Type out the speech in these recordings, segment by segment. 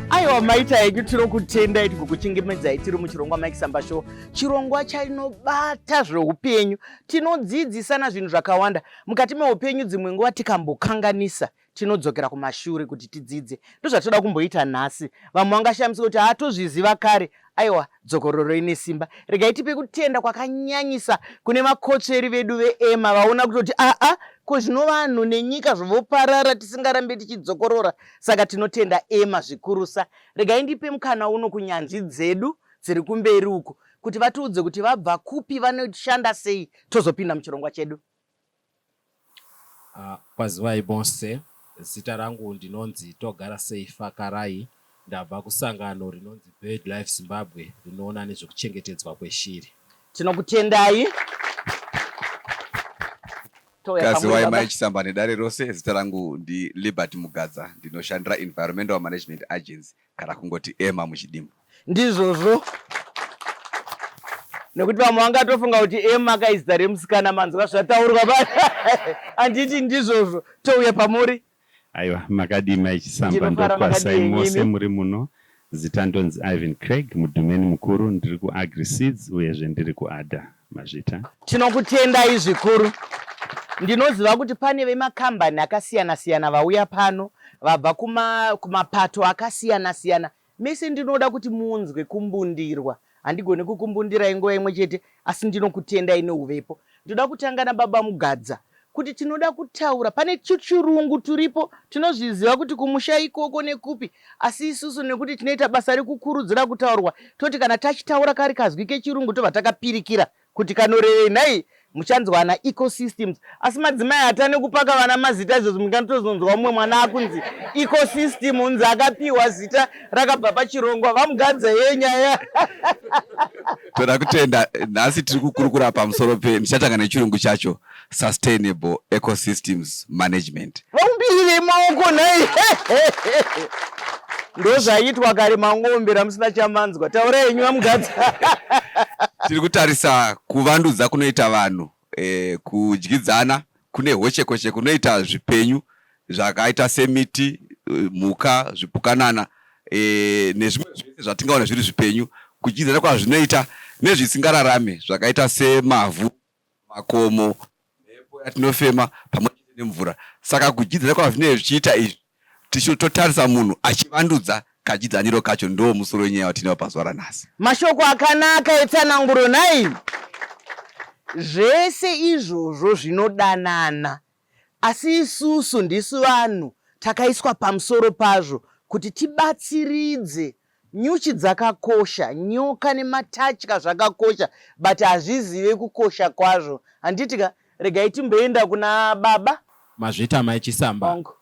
Aiwa, maita henyu, tinokutendai tikukuchingamidza tiri muchirongwa Mike Samba Show, chirongwa chainobata zveupenyu. Tinodzidzisana zvinhu zvakawanda mukati meupenyu. Dzimwe nguva tikambokanganisa, tinodzokera kumashure kuti tidzidze. Ndozvatinoda kumboita nhasi. Vamwe vangashamisika kuti haatozviziva kare. Aiwa, dzokororo ine simba. Regai tipe kutenda kwakanyanyisa kune vakotsveri vedu veEMA, vaona kutoti aa, ko zvino vanhu nenyika zvovoparara tisingarambe tichidzokorora. Saka tinotenda EMA zvikurusa. Regai ndipe mukana uno kunyanzvi dzedu dziri kumberi uku kuti vatiudze kuti vabva kupi, vanoshanda sei, tozopinda muchirongwa chedu. Kwazivai mose, zita rangu ndinonzi Togara Sei Fakarai, ndabva kusangano rinonzi BirdLife Zimbabwe rinoona nezvekuchengetedzwa kweshiri. Tinokutendai. Kaziwai Mai Chisamba nedare rose, zita rangu ndiLiberty Mugadza, ndinoshandira Environmental Management Agency, kana kungoti EMA muchidimbu. Ndizvozvo, nekuti vamwe vangatofunga kuti Ema kaizita remusikana. Manzwa zvataurwa pa, handiti? Ndizvozvo. Touya pamuri. Aiwa, makadii Mai Chisamba? Ndinofara. Ndokwasai Makadii mose imi? Muri muno. Zita ndonzi Ivan Craig, mudhumeni mukuru, ndiri kuAgriSeeds uyezve ndiri kuARDA. Mazvita. Tinokutendai zvikuru. Ndinoziva kuti pane vemakambani akasiyana-siyana vauya pano, vabva kumapato akasiyana-siyana. Mese ndinoda kuti munzwe kumbundirwa. Handigoni kukumbundirai nguva imwe chete, asi ndinokutendai neuvepo. Ndoda kutanga nababa Mugadza kuti tinoda kutaura pane chuchurungu turipo. Tinozviziva kuti kumusha ikoko nekupi, asi isusu nekuti tinoita basa rekukurudzira kutaurwa, toti kana tachitaura kari kazwi kechirungu, tobva takapirikira kuti kanorevei. Nhai, muchanzwana ecosystems, asi madzimai hatane kupaka vana mazita izvozvo. Mungatozonzwa mumwe mwana akunzi ecosystem, unzi akapiwa zita rakabva pachirongwa. VaMugadza, yenyaya. Toda kutenda. Nhasi tiri kukurukura pamusoro pe, ndichatanga nechirungu chacho, sustainable ecosystems management. Vaumbirire maoko nhai. Ndozvaiitwa kare, mangombera musina chamanzwa. Taurai henyu, VaMugadza. Tiri kutarisa kuvandudza kunoita vanhu kudyidzana kune hochekoche kunoita zvipenyu zvakaita semiti, mhuka, zvipukanana nezvimwe zvese zvatingaona zviri zvipenyu, kudyidzana kwazvinoita nezvisingararame zvakaita semavhu, makomo, mhepo yatinofema pamwe chete nemvura. Saka kudyidzana kwazvinenge zvichiita izvi, tichitotarisa munhu achivandudza kadyidzaniro kacho, ndo musoro wenyaya watinawo pazuva ranhasi. Mashoko akanaka etsananguro nhai. Zvese izvozvo zvinodanana, asi isusu ndisu vanhu takaiswa pamusoro pazvo kuti tibatsiridze. Nyuchi dzakakosha, nyoka nematatya zvakakosha, but hazvizive kukosha kwazvo, handiti ka? Regai timboenda kuna baba. Mazvita, Mai Chisamba. Ongo.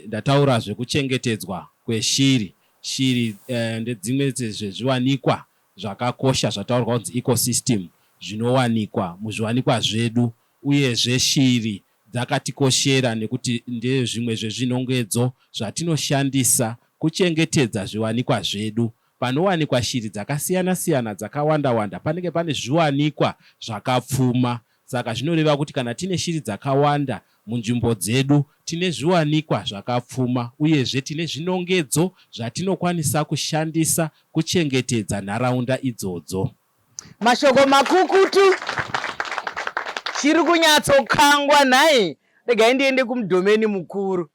Ndataura zvekuchengetedzwa kweshiri. Shiri ndedzimwe zvezviwanikwa zvakakosha zvataurwa kunzi ecosystem, zvinowanikwa muzviwanikwa zvedu. Uyezve shiri dzakatikoshera nekuti ndezvimwe zvezvinongedzo zvatinoshandisa kuchengetedza zviwanikwa zvedu. Panowanikwa shiri dzakasiyana siyana dzakawanda wanda, panenge pane zviwanikwa zvakapfuma. Saka zvinoreva kuti kana tine shiri dzakawanda munzvimbo dzedu, tine zviwanikwa zvakapfuma, uyezve tine zvinongedzo zvatinokwanisa kushandisa kuchengetedza nharaunda idzodzo. Mashoko makukutu, chiri kunyatsokangwa nhai. Regai ndiende kumudhomeni mukuru.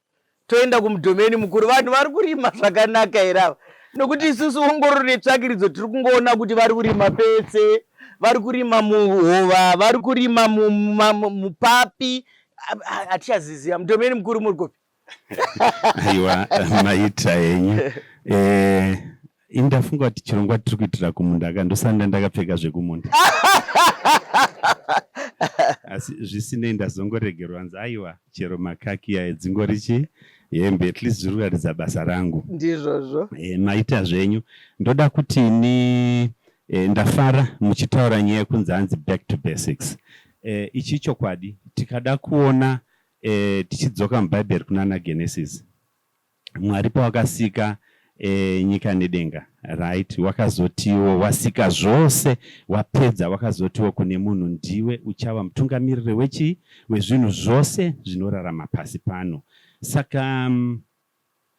Toenda kumudhomeni mukuru. Vanhu vari kurima zvakanaka here ava? Nokuti isusu ongororo netsvakiridzo tiri kungoona kuti vari kurima pese, vari kurima muhova, vari kurima mupapi, hatichaziziva. Mudhomeni mukuru, muri kupi? Aiwa, maita henyu. Indafunga kuti chirongwa tiri kuitira kumunda ka, ndosanda ndakapfeka zvekumunda, asi zvisinei ndazongoregerwa, nzi aiwa, chero makaki aya dzingori chi hembe, at least zviri kuratidza basa rangu. Ndizvozvo. Maita zvenyu. Ndoda kuti ni ndafara muchitaura nyaya yekunzi hanzi back to basics. Ichi chokwadi, tikada kuona tichidzoka mubhaibheri kunana Genesis, Mwari pawakasika E, nyika nedenga right wakazotiwo wasika zvose wapedza wakazotiwo kune munhu ndiwe uchava mutungamiriri wechii wezvinhu zvose zvinorarama pasi pano saka mm,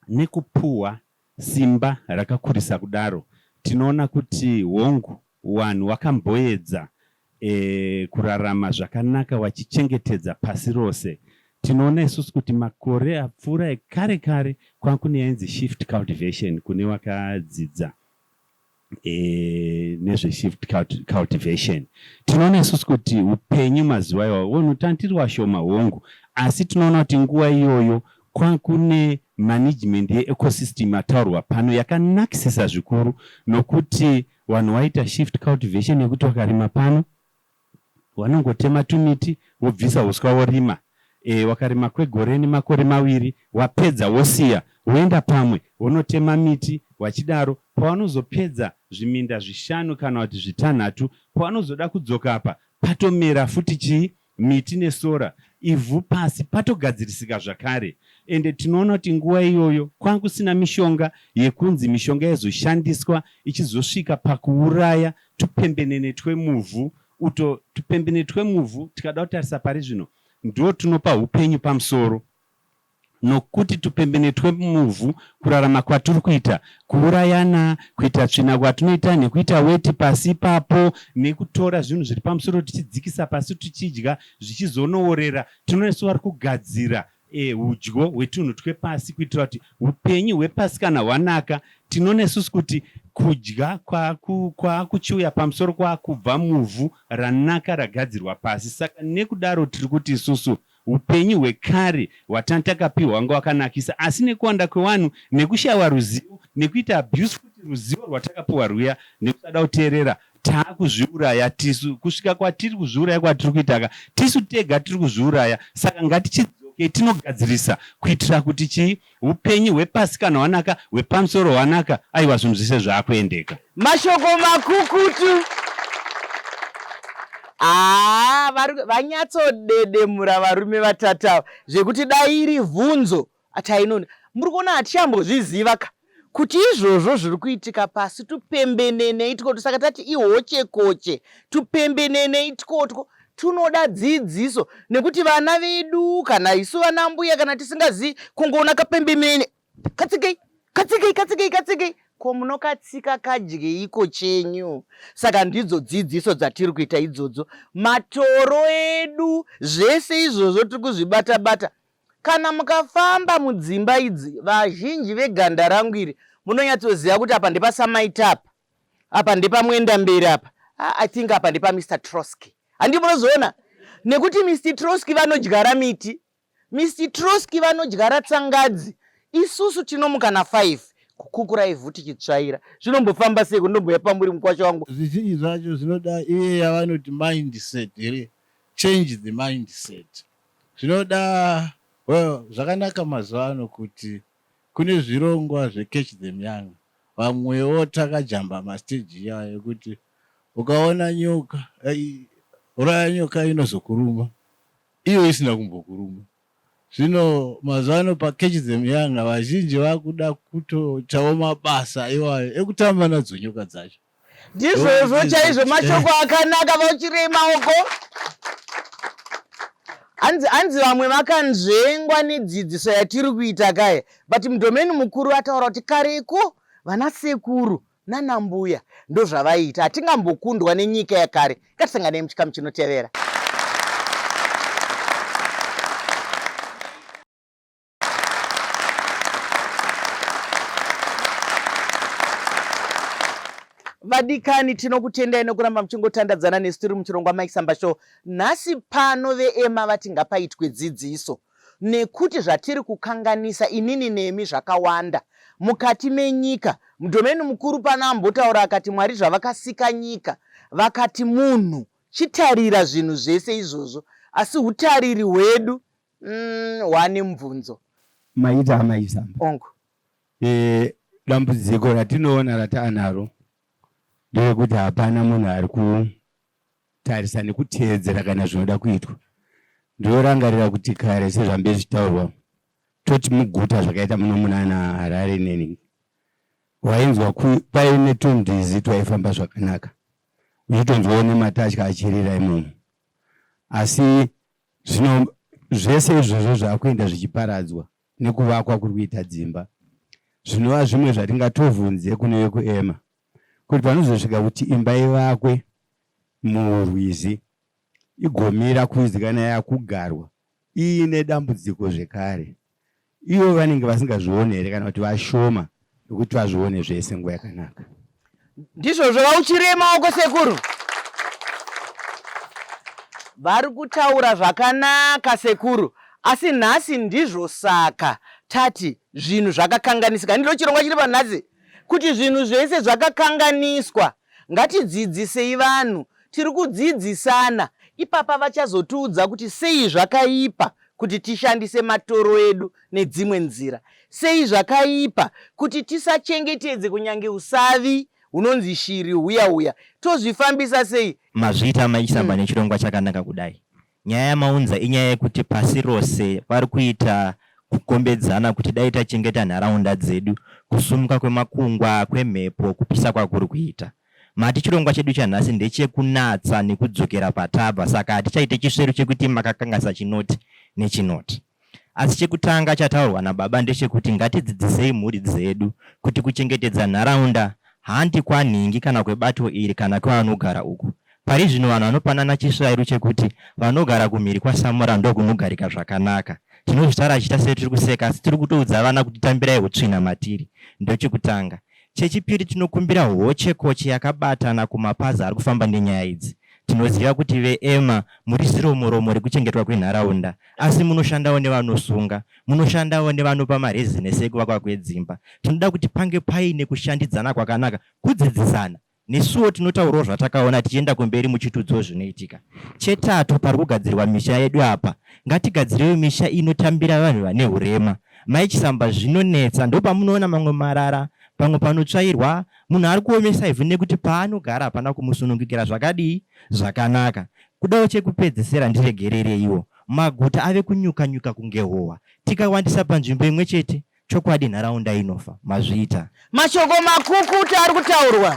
nekupuhwa simba rakakurisa kudaro tinoona kuti hongu wanhu wakamboedza e, kurarama zvakanaka wachichengetedza pasi rose tinoona isusu kuti makore apfuura ekare kare kwakune yainzi shift cultivation kune wakadzidza e, nezveshift cultivation tinoona isusu kuti upenyu mazuva iwayo wonhu tantiri washoma hongu asi tinoona kuti nguva iyoyo kwakune management yeecosystem ataurwa pano yakanakisisa zvikuru nokuti vanhu waita shift cultivation yekuti wakarima pano wanongotema tumiti wobvisa uswa worima e, wakarima kwegore nemakore mawiri wapedza wosiya woenda pamwe wonotema miti wachidaro pawanozopedza zviminda zvishanu kana kuti zvitanhatu pawanozoda kudzoka apa patomera futi chii miti nesora ivhu pasi patogadzirisika zvakare ende tinoona kuti nguva iyoyo kwanga kusina mishonga yekunzi mishonga yaizoshandiswa ichizosvika pakuuraya tupembenene twemuvhu uto tupembenene twemuvhu tikada kutarisa pari zvino ndo tunopa upenyu pamusoro nokuti tupembene twemuvhu kurarama kwatiri kuita kuurayana kuita tsvina kwatinoita nekuita weti pasi ipapo nekutora zvinhu zviri pamusoro tichidzikisa pasi tichidya zvichizonoorera tinonesu vari kugadzira e, udyo hwetunhu twepasi kuitira kuti upenyu hwepasi kana hwanaka tinoona isusu kuti kudya kwakuchiuya pamusoro kwakubva muvhu ranaka ragadzirwa pasi saka nekudaro tiri kuti isusu Hupenyu hwekare hwatanga takapiwa hwanga hwakanakisa asi nekuwanda kwewanhu nekushaiwa ruzivo nekuita abuse futi ruzivo rwatakapiwa rwuya nekusada kuteerera taakuzviuraya tisu kusvika kwatiri kuzviuraya kwatiri kuitaka tisu tega tiri kuzviuraya saka ngatichidzokei tinogadzirisa kuitira kuti chii Hupenyu hwepasi kana hwanaka, hwepamusoro hwanaka, aiwa zvinhu zvese zvaakuendeka. Mashoko makukutu. Haa vanyatsodedemura varume vatatu ava zvekuti dai iri vhunzo tainoni muri kuona hatichambozviziva ka kuti izvozvo zviri kuitika pasi tupembenene itwotwo saka tati ihochekoche tupembenene itwotwo tunoda dzidziso nekuti vana vedu kana isu vana mbuya kana tisingazivi kungoona kapembenene katsikei katsikei katsikei katsikei ko munokatsika kadyeiko chenyu saka ndidzo dzidziso dzatiri kuita idzodzo matoro edu zvese izvozvo tiri kuzvibata bata Kana mukafamba mudzimba idzi vazhinji veganda rangu iri munonyatsoziva kuti apa ndepaSamaita apa, apa ndepaMwendamberi apa, ah, I think apa ndepaMr Trotsky. Handi munozoona nekuti Mr Trotsky vanodyara miti, Mr Trotsky vanodyara tsangadzi, isusu tinomuka na 5 kukukura ivhu tichitsvaira. Zvinombofamba sei kundomboya pamuri mukwasha wangu? Zvizhinji zvacho zvinoda iye yavanoti mindset here, change the mindset. Zvinoda well zvakanaka mazuva ano kuti kune zvirongwa zvecatch them young vamwewo takajamba mastage iyayo ekuti ukaona nyoka uraya nyoka inozokuruma iyo isina kumbokuruma zvino mazuva ano pacatch them young vazhinji vakuda kutoitawo mabasa iwayo ekutamba nadzo nyoka dzacho Ndizvozvo chaizvo mashoko akanaka vauchirei maoko. Hanzi hanzi vamwe vakanzvengwa nedzidziso yatiri kuita kaya but mudhomeni mukuru ataura kuti kareko vana sekuru nana mbuya ndozvavaiita hatingambokundwa nenyika yakare ngatisanganei muchikamu chinotevera. Vadikani, tinokutendai nokuramba muchingotandadzana nesu tiri muchirongwa Mike Samba Show. Nhasi pano veEMA vati ngapaitwe dzidziso nekuti zvatiri kukanganisa inini nemi zvakawanda mukati menyika. Mudhomeni mukuru pano ambotaura akati Mwari zvavakasika nyika vakati munhu chitarira zvinhu zvese izvozvo asi hutariri hwedu Mm, wane mubvunzo. Maita amai Samba. Ongo. E, dambudziko ratinoona rataanaro nderekuti hapana munhu ari kutarisa nekuteedzera kana zvinoda kuitwa. Ndinorangarira kuti kare sezvambe zvichitaurwa toti muguta zvakaita muno munana Harare neni. Wainzwa paine tundizi twaifamba zvakanaka uchitonzwawo nematatya achirira imomo. Asi zvino zvese izvozvo zvakuenda zvichiparadzwa nekuvakwa kuri kuita dzimba zvinova zvimwe zvatingatovhunze kune vekuema kuti panozosvika kuti imba ivakwe murwizi igomira kunzi kana yakugarwa iine dambudziko zvekare ivo vanenge vasingazvione here kana kuti vashoma nokuti vazvione zvese nguva yakanaka. Ndizvozvo vauchirei maoko sekuru. Vari kutaura zvakanaka sekuru asi nhasi ndizvo saka tati zvinhu zvakakanganisika. Ndiro chirongwa chiri panhasi kuti zvinhu zvese zvakakanganiswa. Ngatidzidzisei vanhu. Tiri kudzidzisana. Ipapa vachazotiudza kuti sei zvakaipa kuti tishandise matoro edu nedzimwe nzira. Sei zvakaipa kuti tisachengetedze kunyange usavi hunonzi shiri huya huya. Tozvifambisa sei? Mazviita Mai Chisamba nechirongwa chakanaka kudai. Nyaya yamaunza inyaya yekuti pasi rose vari kuita kugombedzana kuti dai tachengeta nharaunda dzedu kusumuka kwemakungwa, kwemhepo, kupisa kwakuri kuita. Mati chirongwa chedu chanhasi ndechekunatsa nekudzokera patabva saka hatichaite chisveru chekuti makakanganisa chinoti nechinoti. Asi chekutanga chataurwa nababa ndechekuti ngatidzidzisei mhuri dzedu kuti kuchengetedza nharaunda handi kwanhingi kana kwebato iri kana kwevanogara uku. Pari zvino vanhu vanopanana chisvairu chekuti vanogara kumhiri kwaSamora ndokunogarika zvakanaka. Tinozvitaura tichiita setiri kuseka asi tiri kutoudza vana kuti tambirai hutsvina matiri. Ndochekutanga. Chechipiri tinokumbira hochekoche yakabatana kumapazi ari kufamba nenyaya idzi. Tinoziva kuti veEMA muri ziromoromo rekuchengetwa kwenharaunda asi munoshandawo nevanosunga, munoshandawo nevanopa marezinesi ekuvakwa kwedzimba. Tinoda kuti pange paine kushandidzana kwakanaka, kudzidzisana. Nesuwo tinotaurawo zvatakaona tichienda kumberi muchitiudzawo zvinoitika. Chetatu, pari kugadzirwa misha yedu apa, ngatigadzirewo misha inotambira vanhu vane hurema. Mai Chisamba, zvinonetsa, ndopamunoona mamwe marara, pamwe panotsvairwa, munhu ari kuomesa ivhu nekuti paanogara hapana kumusunungukira zvakadii? Zvakanaka. Kudawo chekupedzesera ndiregerereiwo. Maguta ave kunyuka-nyuka kunge hohwa. Tikawandisa panzvimbo imwe chete, Chokwadi nharaunda inofa. Mazviita. Mashoko makukutu ari kutaurwa.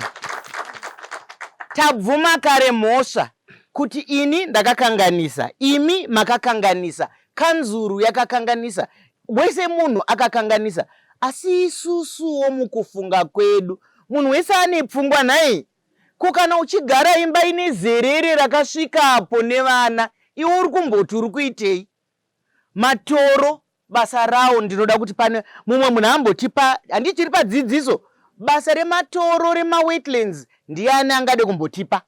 Tabvuma kare mhosva kuti ini ndakakanganisa, imi makakanganisa, kanzuru yakakanganisa, wese munhu akakanganisa. Asi isusuwo mukufunga kwedu, munhu wese ane pfungwa nhai? Ko kana uchigara imba ine zerere rakasvikapo nevana, iwe uri kumboti uri kuitei? Matoro basa rawo ndinoda kuti pane mumwe munhu ambotipa handii tiri padzidziso basa rematoro remawetlands ndiani angade kumbotipa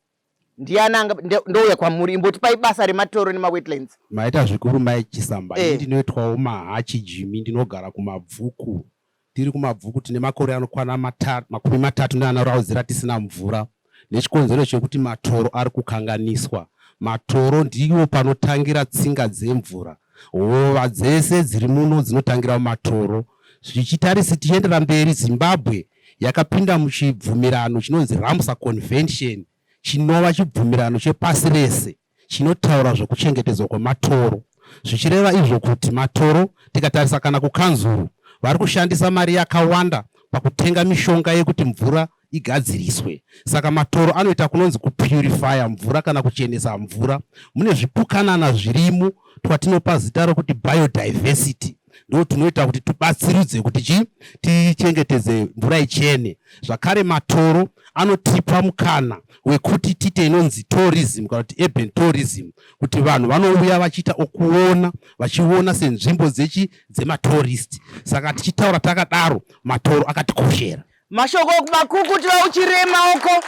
ndiani anga ndouya kwamuri imbotipai basa rematoro nemawetlands. Maita zvikuru mai Chisamba ini ndinoitwawo Mahachi Jimmy ndinogara kuMabvuku Tiri kuMabvuku tine makore anokwana 33 neanoraudzira tisina mvura nechikonzero chekuti matoro ari kukanganiswa. Matoro ndiwo panotangira tsinga dzemvura. Hova dzese dziri muno dzinotangira mumatoro. Zvichitarisi tichiendera mberi, Zimbabwe yakapinda muchibvumirano chinonzi Ramsar Convention chinova chibvumirano chepasi rese chinotaura zvekuchengetedzwa kwematoro zvichireva izvo kuti matoro tikatarisa kana kukanzuru vari kushandisa mari yakawanda pakutenga mishonga yekuti mvura igadziriswe saka matoro anoita kunonzi kupurifya mvura kana kuchenesa mvura mune zvipukanana zvirimo twatinopa zita rokuti biodiversity ndo tunoita kuti tubatsirudze kuti chi tichengetedze mvura ichene zvakare matoro anotipa mukana wekuti tiite inonzi tourism kana kuti urban tourism kuti vanhu vanouya vachiita okuona vachiona senzvimbo dzechi dzematourist saka tichitaura takadaro matoro akatikoshera. Mashoko makukutu vauchirei maoko.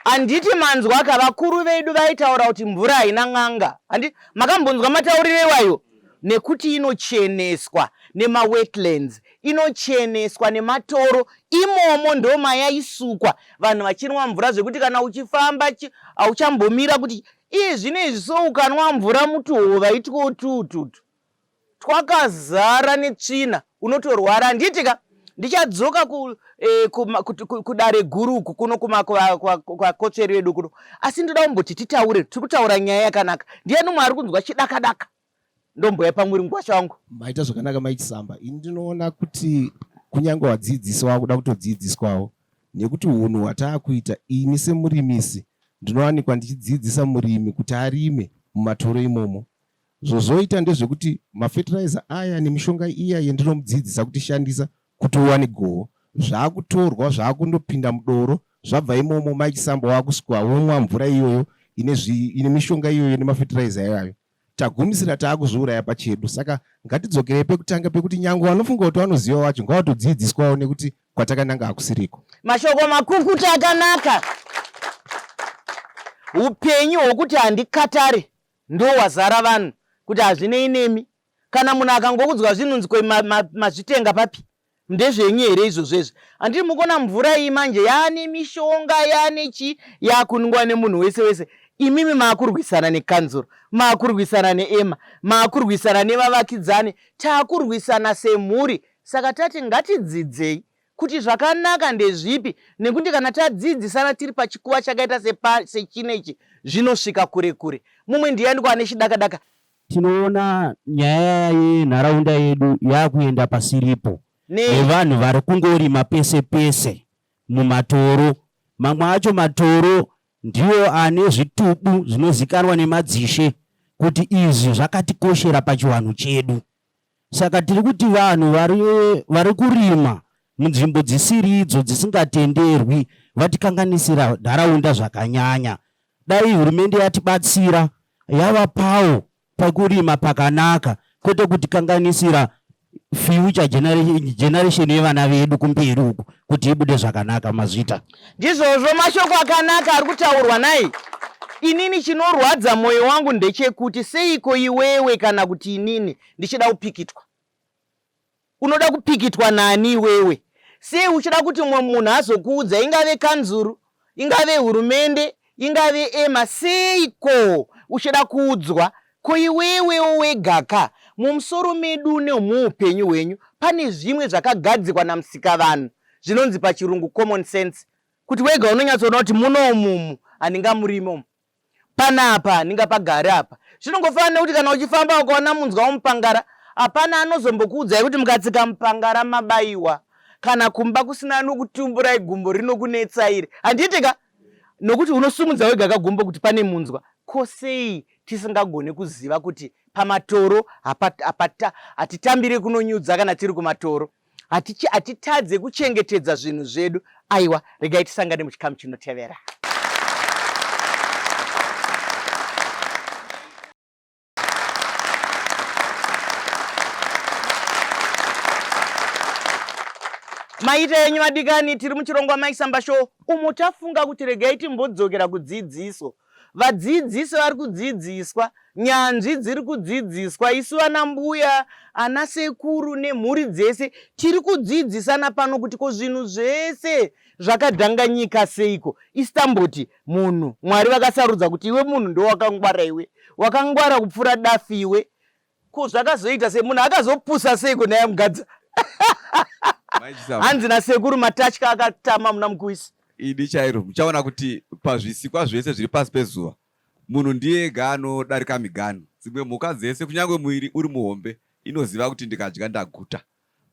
Handiti manzwa ka vakuru vedu vaitaura kuti mvura haina n'anga. Handi makambonzwa matauriro iwayo? Nekuti inocheneswa nemawetlands, inocheneswa nematoro. Imomo ndomayaisukwa vanhu vachinwa mvura zvekuti kana uchifamba hauchambomira kuti iye zvino izvi so ukanwa mvura mutuhova itwo tututu twakazara netsvina unotorwara handiti ka ndichadzoka ku, eh, kuma, ku, ku, kudare guru uku kuno kuvakotsveri vedu kuno asi ndoda kumboti titaure tiri kutaura nyaya yakanaka ndiyani umwe ari kunzwa chidakadaka ndomboya pamuri ngwasha wangu. Maita zvakanaka mai Chisamba. Ini ndinoona kuti Kunyange wadzidzisi wakuda kutodzidziswawo nekuti hunhu hwataakuita ini semurimisi ndinowanikwa ndichidzidzisa murimi kuti arime mumatoro imomo. Zvozoita ndezvekuti mafetiraiza aya nemishonga iya yendinomudzidzisa kuti shandisa kuti uwane goho zvakutorwa zvakundopinda mudoro zvabva imomo Mai Chisamba wakuswa womwa mvura iyoyo ine, ine mishonga iyoyo nemafetiraiza iyayo tagumisira taakuzviuraya pachedu saka ngatidzokerei pekutanga pekuti nyangwe vanofunga kuti vanoziva wacho ngavatodzidziswawo nekuti kwatakananga hakusiriko. Mashoko makukutu akanaka. Upenyu hwokuti handikatare ndowazara vanhu kuti hazvinei nemi. Kana munhu akangoudzwa zvinonzi ko mazvitenga papi? Ndezvenyu here izvozvo izvi? Handiti mukuona mvura iyi manje yaane mishonga yaane chii yakunwiwa nemunhu wese wese. Imimi maakurwisana nekanzuro, maakurwisana neEMA, maakurwisana nevavakidzani, taakurwisana semhuri. Saka tati ngatidzidzei kuti zvakanaka ndezvipi nekuti kana tadzidzisana tiri pachikuva chakaita sechino ichi zvinosvika kure kure. Mumwe ndianiko ane chidakadaka? Tinoona nyaya yenharaunda yedu yakuenda pasiripo nevanhu vari kungorima pese pese mumatoro. Mamwe acho matoro ndiwo ane zvitubu zvinozikanwa nemadzishe kuti izvi zvakatikoshera pachivanhu chedu. Saka tiri kuti vanhu vari, vari kurima munzvimbo dzisiri idzo dzisingatenderwi vatikanganisira nharaunda zvakanyanya. Dai hurumende yatibatsira yavapawo pakurima pakanaka kwete kutikanganisira future generation yevana vedu kumberi uku kuti ibude zvakanaka. Mazvita. Ndizvozvo mashoko akanaka ari kutaurwa nai. Inini chinorwadza moyo wangu ndechekuti seiko iwewe kana kuti inini ndichida kupikitwa. Unoda kupikitwa nani iwewe? Sei uchida kuti mumwe munhu azokuudza ingave kanzuru, ingave hurumende, ingave ema seiko uchida kuudzwa? Ko iwewewo wegaka mumusoro medu nemuupenyu hwenyu pane zvimwe zvakagadzikwa naMusikavanhu zvinonzi pachirungu common sense kuti wega unonyatsoona kuti munomumu handingamurime umu panapa handingapagare apa zvinongofanana nekuti kana uchifamba ukaona munzwa womupangara hapana anozombokuudzai kuti mukatsika mupangara mabaiwa kana kumba kusina anokutumburai gumbo rinokunetsa iri handiti ka nokuti unosumudza wega kagumbo kuti pane munzwa ko sei tisingagone kuziva kuti pamatoro hatitambire kunonyudza kana tiri kumatoro Hatitadze kuchengetedza zvinhu zvedu. Aiwa, regai tisangane muchikamu chinotevera. Maita yenyu vadikani, tiri muchirongwa Mai Samba Show umo tafunga kuti regai timbodzokera kudzidziso. Vadzidzisi vari kudzidziswa, nyanzvi dziri kudzidziswa, isu vana mbuya, ana sekuru nemhuri dzese tiri kudzidzisana pano kuti ko zvinhu zvese zvakadhanganyika seiko. Isu tamboti munhu, Mwari vakasarudza kuti iwe munhu ndowakangwara iwe, wakangwara kupfuura dafi iwe. Ko zvakazoita sei munhu akazopusa seiko nhai Mugadza? Hanzi nasekuru matatya akatama muna Mukuwisi. Idi chairo muchaona kuti pazvisikwa zvese zviri pasi pezuva munhu ndiye ega anodarika miganhu. Dzimwe mhuka dzese kunyange muiri uri muhombe inoziva kuti ndikadya ndaguta.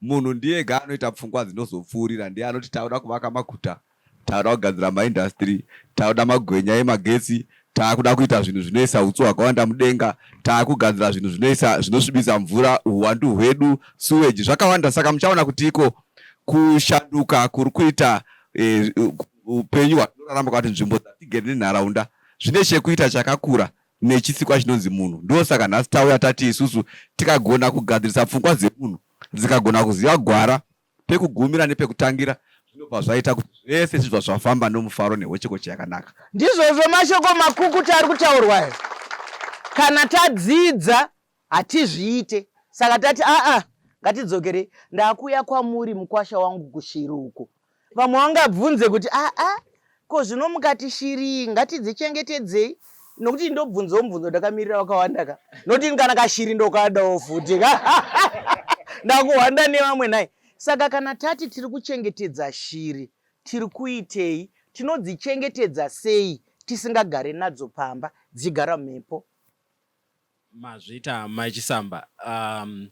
Munhu ndiye ega anoita pfungwa dzinozopfuurira, ndiye anoti tauda kuvaka maguta, tauda kugadzira maindastiri, tauda magwenya emagetsi, taakuda kuita zvinhu zvinoisa hutsi hwakawanda mudenga, taakugadzira zvinhu zvinoisa zvinosvibisa mvura, huwandu hwedu, suweji, zvakawanda. Saka muchaona kuti iko kushanduka kuri kuita eh, upenyu hwatinorarama kana kuti nzvimbo dzatigere nenharaunda zvine chekuita chakakura nechisikwa chinonzi munhu. Ndosaka nhasi tauya tati isusu tikagona kugadzirisa pfungwa dzemunhu dzikagona kuziva gwara pekugumira nepekutangira zvinobva zvaita kuti zvese zvibva zvafamba nomufaro nehochekoche yakanaka. Ndizvozvo mashoko makukutu ari kutaurwa aya. Kana tadzidza hatizviite. Saka tati aa ngatidzokerei. Ndakuuya kwamuri mukwasha wangu kushiri uko. Vamwe vangabvunze kuti aa ko zvino mukati shiri ngatidzichengetedzei nokuti ndobvunzawo mubvunzo ndakamirira vakawanda ka nokuti kana kashiri ndokadawo futi ka ndakuhwanda nevamwe nhai saka kana tati tiri kuchengetedza shiri tiri kuitei tinodzichengetedza sei tisingagare nadzo pamba dzichigara mhepo Mazvita Mai Chisamba. Um,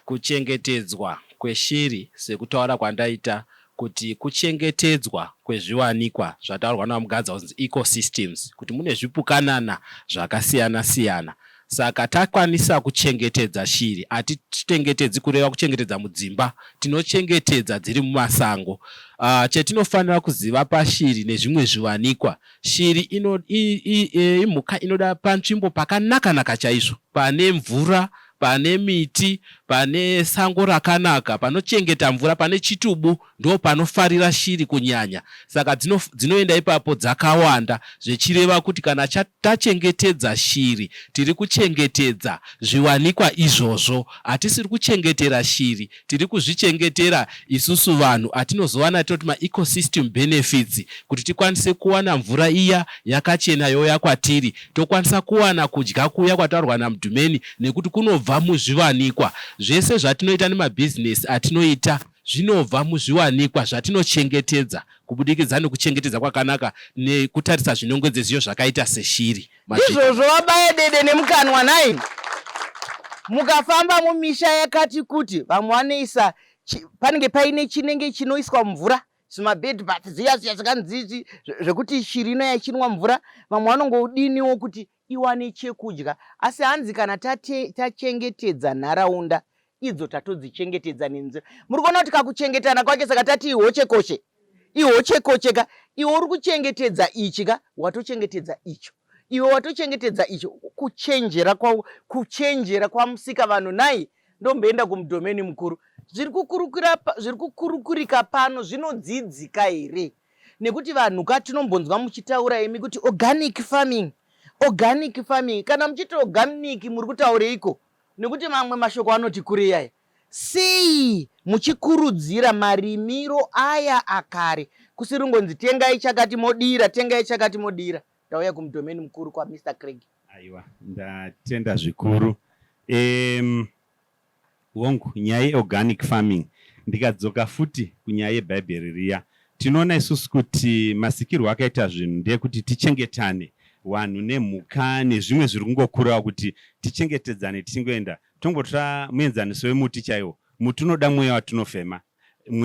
kuchengetedzwa kweshiri sekutaura kwandaita kuti kuchengetedzwa kwezviwanikwa zvataurwa naVaMugadza kunzi ecosystems kuti mune zvipukanana zvakasiyana siyana saka takwanisa kuchengetedza shiri hatichengetedzi kureva kuchengetedza mudzimba tinochengetedza dziri mumasango. Uh, chetinofanira kuziva pashiri nezvimwe zviwanikwa shiri ino, i, i, e, imhuka inoda panzvimbo pakanaka-naka chaizvo pane mvura pane miti pane sango rakanaka panochengeta mvura pane chitubu ndo panofarira shiri kunyanya saka dzinoenda ipapo dzakawanda zvechireva kuti kana tachengetedza shiri tiri kuchengetedza zviwanikwa izvozvo hatisiri kuchengetera shiri tiri kuzvichengetera isusu vanhu atinozowana tinoti maecosystem benefits kuti tikwanise kuwana mvura iya yakachena youya kwatiri tokwanisa kuwana kudya kuya kwataurwa naMudhumeni nekuti kunobva muzviwanikwa zvese zvatinoita nemabhizinesi atinoita zvinobva muzviwanikwa zvatinochengetedza kubudikidza nekuchengetedza kwakanaka nekutarisa zvinongedzeziyo zvakaita seshiri. Ndizvozvo vabaya dede nemukanwa nhai. Mukafamba mumisha yakati kuti vamwe vanoisa panenge paine chinenge chinoiswa mvura zvimabed bath zviya zviya zvakanzi zvekuti shiri ino yachinwa mvura vamwe vanongodiniwo kuti iwane chekudya asi hanzi kana tachengetedza nharaunda idzo tatodzichengetedza nenzira muri kuona kuti kakuchengetana kwake saka tati ihochekoshe ihochekoche ka iwe uri kuchengetedza ichi ka watochengetedza icho iwe watochengetedza icho kuchenjera kwa kuchenjera kwamusika vanhu nai ndomboenda kumudhomeni mukuru zviri kukurukura zviri kukurukurika pano zvinodzidzika here nekuti vanhu ka tinombonzwa muchitaura imi kuti organic farming organic farming kana muchiti organic muri kutaureiko nekuti mamwe mashoko anoti kurei aya sei muchikurudzira marimiro aya akare kusiri ngonzi tengai chakati modira tengai chakati modira ndauya kumudhomeni mukuru kwaMr Craig Aiwa, ndatenda zvikuru. Hongu, nyaya yeorganic farming, ndikadzoka futi kunyaya yebhaibheri riya, tinoona isusu kuti masikirwo akaita zvinhu ndeyekuti tichengetane, vanhu nemhuka nezvimwe zviri kungokurawo kuti tichengetedzane tichingoenda. Tongotora muenzaniso wemuti chaiwo. Muti unoda mweya watinofema,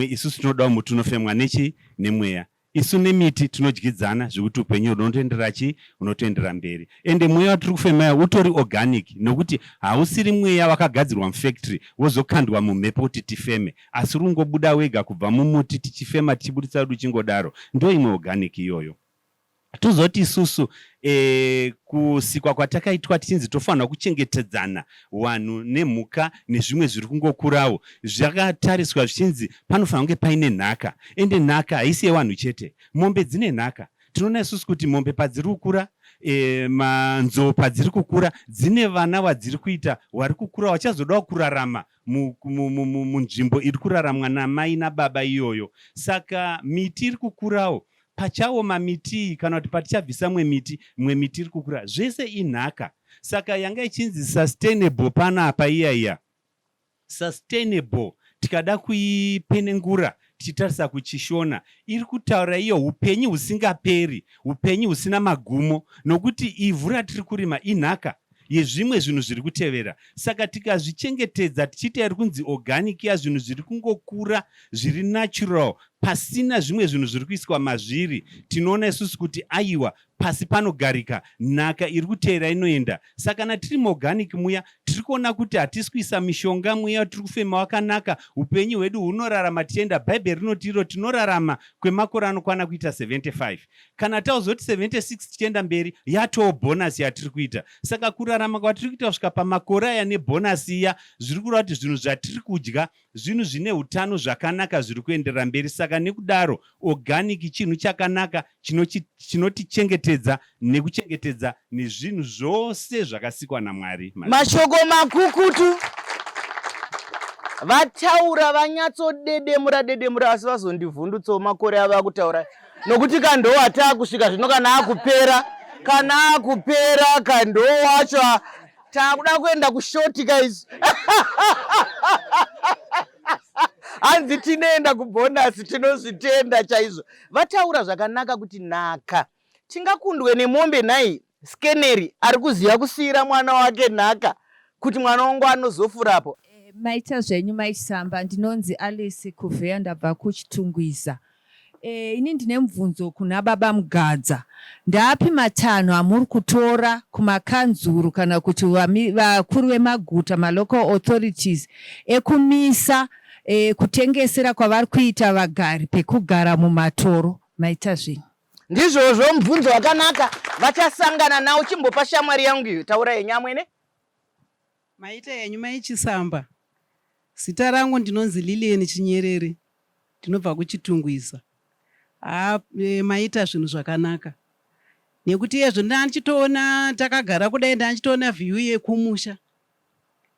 isusu tinodawo muti unofemwa nechi nemweya. Isu nemiti tinodyidzana zvekuti upenyu hunotoenderera chii? Hunotoenderera mberi. Ende mweya watiri kufema uya utori organic nokuti hausiri mweya wakagadzirwa mufactory wozokandwa mumhepo kuti tifeme asi uri kungobuda wega kubva mumuti tichifema tichibuditsa wedu uchingodaro. Ndoimwe organic iyoyo. Tozoti isusu e, kusikwa kwatakaitwa tichinzi tofanirwa kuchengetedzana vanhu nemhuka nezvimwe zviri kungokurawo zvakatariswa zvichinzi panofanira kunge paine nhaka ende nhaka haisi yevanhu chete mombe dzine nhaka tinoona isusu kuti mombe padziri kukura e, manzou padziri kukura dzine vana vadziri kuita vari kukura vachazodawo kurarama munzvimbo iri kuraramwa namai nababa iyoyo saka miti iri kukurawo Pachaoma miti iyi kana kuti patichabvisa mwe miti, mwe miti iri kukura. Zvese inhaka. Saka yanga ichinzi sustainable panapa iya iya. Sustainable tikada kuipenengura tichitarisa kuChishona iri kutaura iyo hupenyu husingaperi, hupenyu husina magumo nokuti ivhu ratiri kurima inhaka yezvimwe zvinhu zviri kutevera. Saka tikazvichengetedza tichiita iri kunzi organic iya zvinhu zviri kungokura zviri natural pasina zvimwe zvinhu zviri kuiswa mazviri tinoona isusu kuti aiwa pasi panogarika nhaka iri kuteera inoenda. Saka kana tiri muorganic muya tiri kuona kuti hatisi kuisa mishonga mweya tiri kufema wakanaka upenyu hwedu hunorarama tichienda. Bhaibheri rinoti iro tinorarama kwemakore anokwana kuita 75. Kana tazoti 76 tichienda mberi yatoo bonus yatiri kuita. Saka kurarama kwatiri kuita kusvika pamakore aya nebonus iya zviri kureva kuti zvinhu zvatiri kudya zvinhu zvine utano zvakanaka zviri kuenderera mberi. Saka nekudaro organic chinhu chakanaka chinotichengetedza nekuchengetedza nezvinhu zvose zvakasikwa naMwari. Mashoko makukutu vataura vanyatsodedemura dedemura asi vazondivhundutsawo makore ava kutaura nokuti kandowo ataakusvika zvino kana akupera kana akupera kandowo wacho taakuda kuenda kushoti kaizvi hanzi tinoenda kubhonasi tinozvitenda chaizvo vataura zvakanaka kuti nhaka tingakundwe nemombe nhai skeneri ari kuziva kusiira mwana wake nhaka kuti mwana wangu anozofurapo. Maita zvenyu Mai Chisamba, ndinonzi Alice Kuvheya ndabva kuChitungwiza. E, ini ndine mubvunzo kuna baba Mugadza. Ndaapi matanho amuri kutora kumakanzuru kana kuti vakuru vemaguta malocal authorities ekumisa e, kutengesera kwavari kuita vagari pekugara mumatoro? Maita zvenyu. Ndizvozvo, mubvunzo wakanaka. Vachasangana nawo. Chimbopa shamwari yangu iyo. Taura henyu amwene. Maita henyu mai Chisamba. Zita rangu ndinonzi Lilian Chinyerere. Ndinobva kuChitungwiza. Haa e, maita zvinhu zvakanaka. Nekuti iyezvo ndandichitoona takagara kudai ndandichitoona view yekumusha.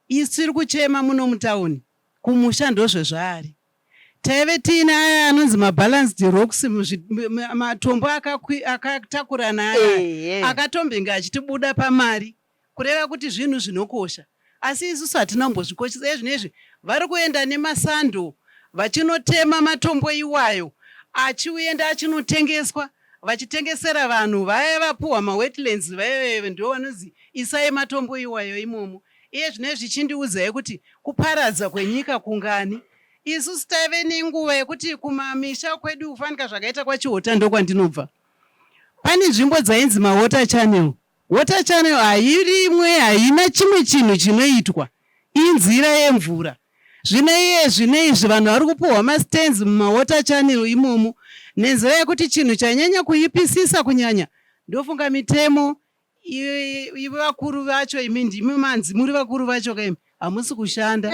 Isu tiri kuchema muno mutauni. Kumusha ndozvezvaari. Taive tiine aya anonzi mabalanced rocks matombo akatakurana aya akatombenge achitibuda pamari kureva kuti zvinhu zvinokosha asi isusu hatina kumbozvikoshesa iye zvino izvi vari kuenda nemasando vachinotema matombo iwayo achiuenda achinotengeswa vachitengesera vanhu vaya vapuhwa mawetlands vaya ndo vanonzi isai matombo iwayo imomo iye zvino izvi chindiudzai kuti kuparadza kwenyika kungani isusu taive nenguva yekuti kumamisha kwedu kufanika zvakaita kwachihota ndokwandinobva pane nzvimbo dzainzi mawater channel Water channel hairimwe, haina chimwe chinhu chinoitwa, inzira yemvura. Zvino iye zvino izvi vanhu vari kupuhwa mastands mumawater channel imomo nenzira yekuti chinhu chanyanya kuipisisa kunyanya ndofunga mitemo ivo vakuru vacho imi ndimi manzi muri vakuru vacho kaimi hamusi kushanda.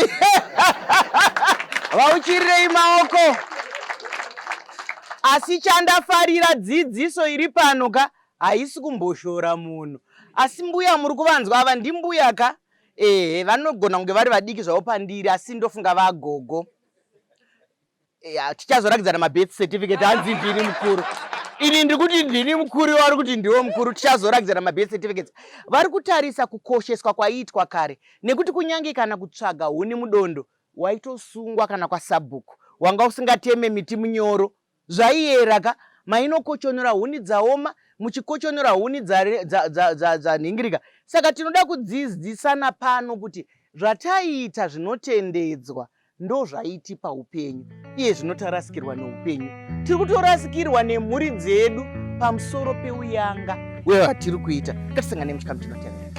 Vauchirirei maoko. Asi chandafarira dzidziso iri pano ka haisi kumboshora munhu asi mbuya muri kuvanzwa ava ndimbuya ka ehe vanogona kunge vari vadiki zvavo pandiri asi ndofunga vagogo yeah, tichazorakidzana mabirth certificate hanzi ndini mukuru ini ndiri kuti ndini mukuru vari kuti ndiwo mukuru tichazorakidzana mabirth certificates vari kutarisa kukosheswa kwaiitwa kare nekuti kunyange kana kutsvaga huni mudondo waitosungwa kana kwasabhuku wanga usingateme miti munyoro Zvaiyera ka mainokochonora huni dzaoma muchikochonora huni dzanhingirika saka tinoda kudzidzisana pano kuti zvataiita zvinotendedzwa ndozvaitipa upenyu iye zvino tarasikirwa neupenyu tiri kutorasikirwa nemhuri dzedu pamusoro peuyanga hwevatiri kuita ngatisangane muchikamu chinotevera.